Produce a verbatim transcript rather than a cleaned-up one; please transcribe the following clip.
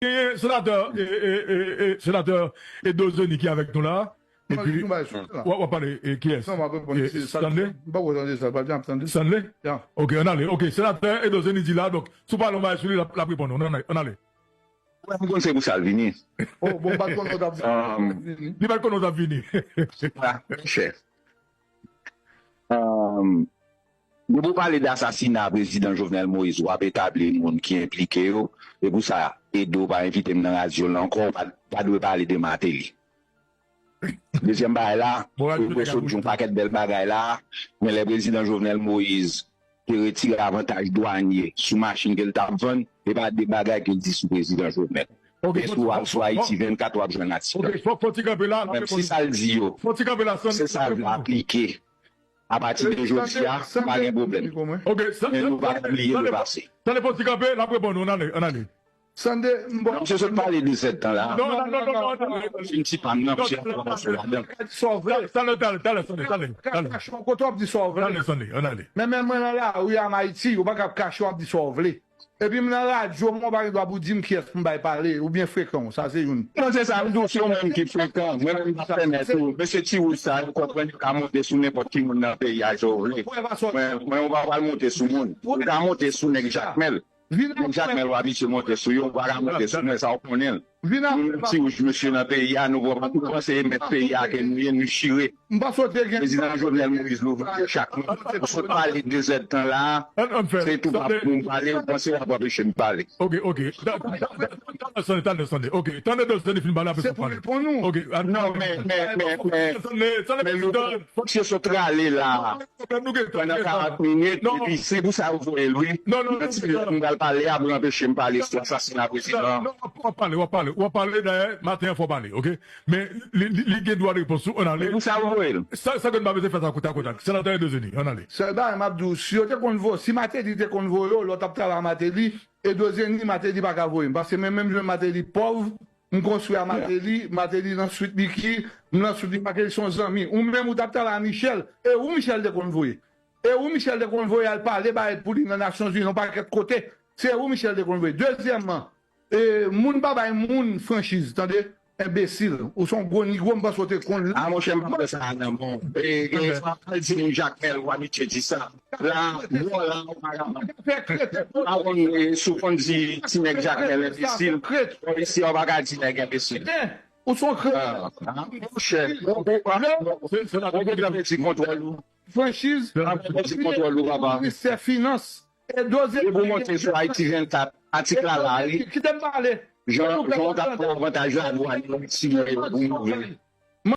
Genyen senatè, e, e, e, e, senatè Edo Zeni ki avèk nou la. Epi, w ap pale, e, kiyès? Stanley? Stanley? Ok, ann ale. Ok, senatè Edo Zeni di la, donk, si w pale yon bagay sou li, l ap, l ap reponn ou. Ann ale, ann ale. Mwen, m konn se pou sa l vini. Oh, bon, m pa t konnen w t ap vini. Li pa t konnen w t ap vini. Monchè. Depi w pale de asasina prezidan Jovenel Moïse, w ap etabli moun ki enplike yo. E pou sa, Edo pa envite m nan radyo l ankò, w pa, pa dwe pale de Martelly. Dezyèm bagay la, ou sot di yon pakèt bèl bagay la, men lè prezidan Jovenel Moïse te retire avantaj dwanye sou machin ke l t ap vann, e pa de bagay ke l di sou prezidan Jovenel. Eske w al sou Ayiti vennkat w ap jwenn atik la? Menm si sa l di yo, se sa l vle aplike. Apati de jodi a, pa gen pwoblèm. Men nou pa ka bliye le pase. Tande, fò ti kanpe, l ap reponn ou, ann ale, ann ale. Sande, m bon. Misye sot pale de zèdtan la. Non, non, non, non, non, non. Fin ti pa m nan, misye ap pran sou ladan. Talè, talè, talè, Sande, talè, talè. Kache w kote w ap di sa w vle. Talè, Sande, ann ale. Men, men mwen nan lari a, m Ayiti, ou pa ka ap kache w ap di sa w vle. Epi m nan radyo, mwen w pa gen dwa pou di m kiyès pou m bay pale, oubyen frekan w, sa se youn. Non, se sa, m di w, se ou menm ki frekan. Mwen menm, m pa fè nèt ou. Mesye Ti Wouj sa, yo konprann, yo ka monte sou nenpòt ki moun nan peyi a, jan w vle. Mwen, mwen, ou pa pral monte sou moun. Ou ka monte sou nèg Jakmèl. Nèg Jakmèl, w abitye monte sou yo, ou pa ka monte sou mwen, sa w konnen l. Nou menm Ti Wouj, mesye nan peyi a, nou, nou panse e mèt peyi a ke nou ye, nou chire. M panse w te gen. Prezidan Jovenel Moïse louvri chak moun. Ou sot pale de zèdtan la, se tou pa pou m pale, ou panse w ap anpeche m pale. Ok, ok. Tande, tande, tande, tande. Ok, tande, tande, fin pale, apre sa w pale. Ok, non, men, men, men, men, men, men, Fòk se sot rale la pandan karant minit, epi se pou sa yo voye l, wi. Nan ti minit m pral pale a, pou l anpeche m pale sou asasina prezidan an. Non, w ap, w ap pale, w ap pale, w ap pale, dayè, maten an fò w pale, ok? Men li, li, li gen dwa repons ou, ann ale. Men pou sa yo voye l. Sa, sa ke n pa bezwen fè sa kout a kout ak senatè Edo Zeni, ann ale. Sèl bagay m ap di w, si yo te konn voye, si Martelly te konn voye w, lè w t ap travay a Martelly, Edo Zeni, Martelly pa ka voye m. Paske men menm jan Martelly pòv, m konstwi a Martelly, Martelly nan Sweet Micky, m nan Sweet Micky, Martelly se yon zanmi. Ou menm ou t ap travay a Michel, e ou Michel te konn voye. E ou Michel te konn voye al pale bagay pou li nan Nasyonzini, yon pakèt kote. Se ou Michel te konn voye. Dezyèmman, e, moun pa bay moun franchiz, tande? Enbesil. Ou se yon gwo nigwo, m panse w te konn li. A, monchè, m pa kwè sa a, non, bon. E, e, sa al di moun Jakmèl, ou abitye di sa. La, bon, la, ou pa ka. Pa konn, e, si w konn di ti nèg Jakmèl enbesil, bon, isi a, ou pa ka di nèg enbesil. Ou se yon kretyen. Ah, ah, monchè. Ou gentan pèdi kontwòl ou. Franchiz. Ou gentan pèdi kontwòl ou, papa. Ministè finans. Edo Zeni. Depi w monte sou Ayiti vennkat, atik la la, wi. Kite m pale. Jan, jan w t ap pran avantaj la, nou al retire yo pou nou vle.